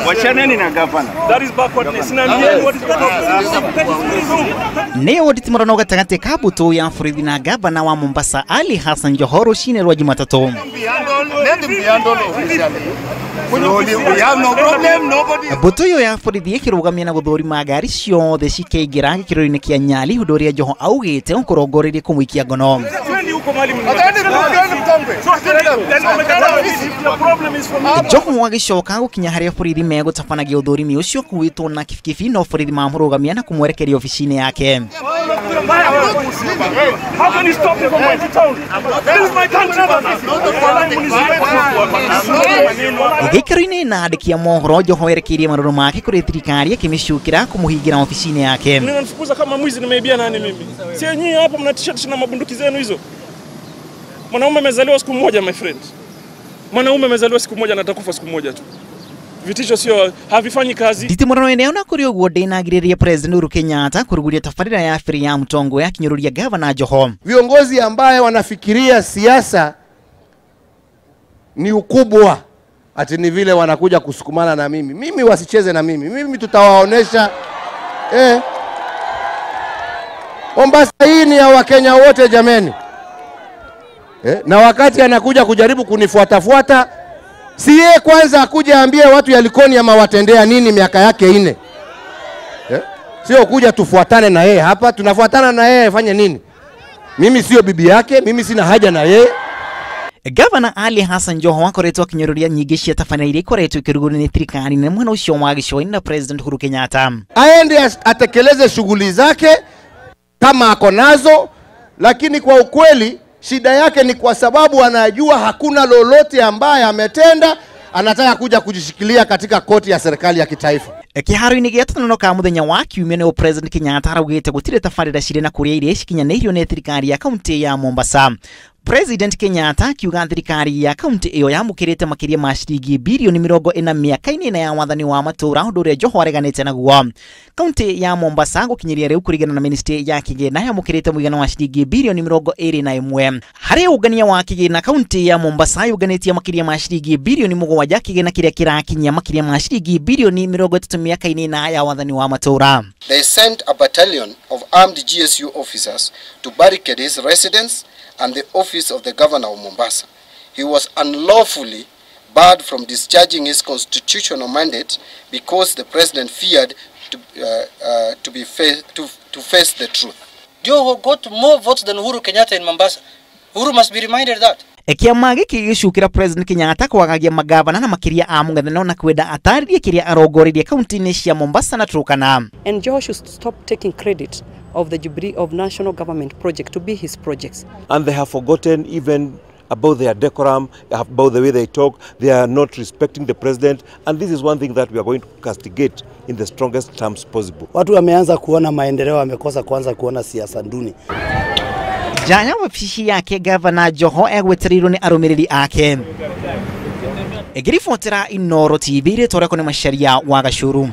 Wachaneni na gavana. That is backwardness. What is Neo nditimurano gatagati ka mbutu ya borithi na gavana wa Mombasa Ali Hassan Joho rucini rwa Jumatatu. Mbutu iyo ya borithi ikirugamia na guthurima ngari ciothe cikaingira gikiro-ini kia Nyali undu uria Joho augite ukurongoreirie kumuikia ngono. Joho agicoka gukinya haria borithi megutabanagia uthurimi ucio kuitwo na kibikibi no borithi mamurugamia na kumwerekeria ofici-ini yake. Gĩikaro-inĩ na andĩki a mohoro Joho erekeirie marũrũ make kũrĩ thirikari akĩmĩcukĩra kũmũhingĩra ofici-inĩ yake. Mnanifukuza kama mwizi, nimeibia nani mimi? Si nyinyi hapo mna t-shirt na mabunduki zenu hizo. Mwanaume amezaliwa siku moja, my friend. Mwanaume amezaliwa siku moja na atakufa siku moja tu. Vitisho sio havifanyi kazi. Nditimurano eneo na kuri uguo ndinagiriria President Uhuru Kenyatta kuruguria tabarira ya Free ya Mtongo ya kinyururia Gavana Joho. Viongozi ambaye wanafikiria siasa ni ukubwa, ati ni vile wanakuja kusukumana na mimi. Mimi wasicheze na mimi. Mimi tutawaonesha Mombasa hii ni ya Wakenya wote jameni. Na wakati anakuja kujaribu kunifuatafuata, si yeye kwanza akuja ambie watu ya Likoni ama watendea nini miaka yake 4. Sio kuja tufuatane na yeye hapa, tunafuatana na yeye fanye nini? Mimi sio bibi yake, mimi sina haja na yeye. Gavana Ali Hassan Joho akoretwo akinyururia nyingi cia tabarĩra iria ikoretwo ikĩrugũrio nĩ thirikari nene mwena ũcio wa gĩcũa-inĩ na President Uhuru Kenyatta. Aende atekeleze shughuli zake kama ako nazo, lakini kwa ukweli shida yake ni kwa sababu anajua hakuna lolote ambaye ametenda, anataka kuja kujishikilia katika koti ya serikali ya kitaifa. Kiharo-inĩ gĩa tonono ka mũthenya wa kiumia nĩguo President Kenyatta araugĩte gũtirĩ tabarĩra cirĩ na kũrĩa iria cikinyanĩirio nĩ thirikari ya kaunti ya Mombasa. President Kenyatta akiuga thirikari ya kaunti iyo yamũkĩrĩte makĩria ma ciringi birioni 40 mĩaka-inĩ ĩna ya wathani wa matũra, ũndũ ũrĩa Joho areganĩte naguo. Kaunti ya Mombasa gũkinyĩria rĩu kũringana na ministry ya kĩgĩna yamũkĩrĩte mũigana wa ciringi birioni 21. Harĩ ũngania wa kĩgĩna kaunti ya Mombasa yũnganĩtie makĩria ma ciringi birioni 7 kĩgĩna kĩrĩa kĩrakinyia makĩria ma ciringi birioni 30 mĩaka-inĩ ĩna ya wathani wa matũra. They sent a battalion of armed GSU officers to barricade his residence and the office of the governor of Mombasa. He was unlawfully barred from discharging his constitutional mandate because the president feared to face the truth. Joho got more votes than Uhuru Kenyatta in Mombasa. Uhuru must be reminded that. Kĩama gĩkĩ gĩcukĩra President Kenyatta kwagagia magavana na makĩria a mũng'ethanĩro na kwenda atarĩrie kĩrĩa arongoreirie kaunti-inĩ cia Mombasa na Turkana. And Joho should stop taking credit of the Jubilee of national government project to be his projects. And they have forgotten even about their decorum, about the way they talk. They are not respecting the president, and this is one thing that we are going to castigate in the strongest terms possible. Watu wameanza kuona maendeleo, wamekosa kuanza kuona siasa nduni. Janya wabici yake Gavana Joho egwetereirwo nĩ arũmĩrĩri ake. Ngĩribotera Inooro TV rĩtwa rĩakwa nĩ Macharia wa Gacuru.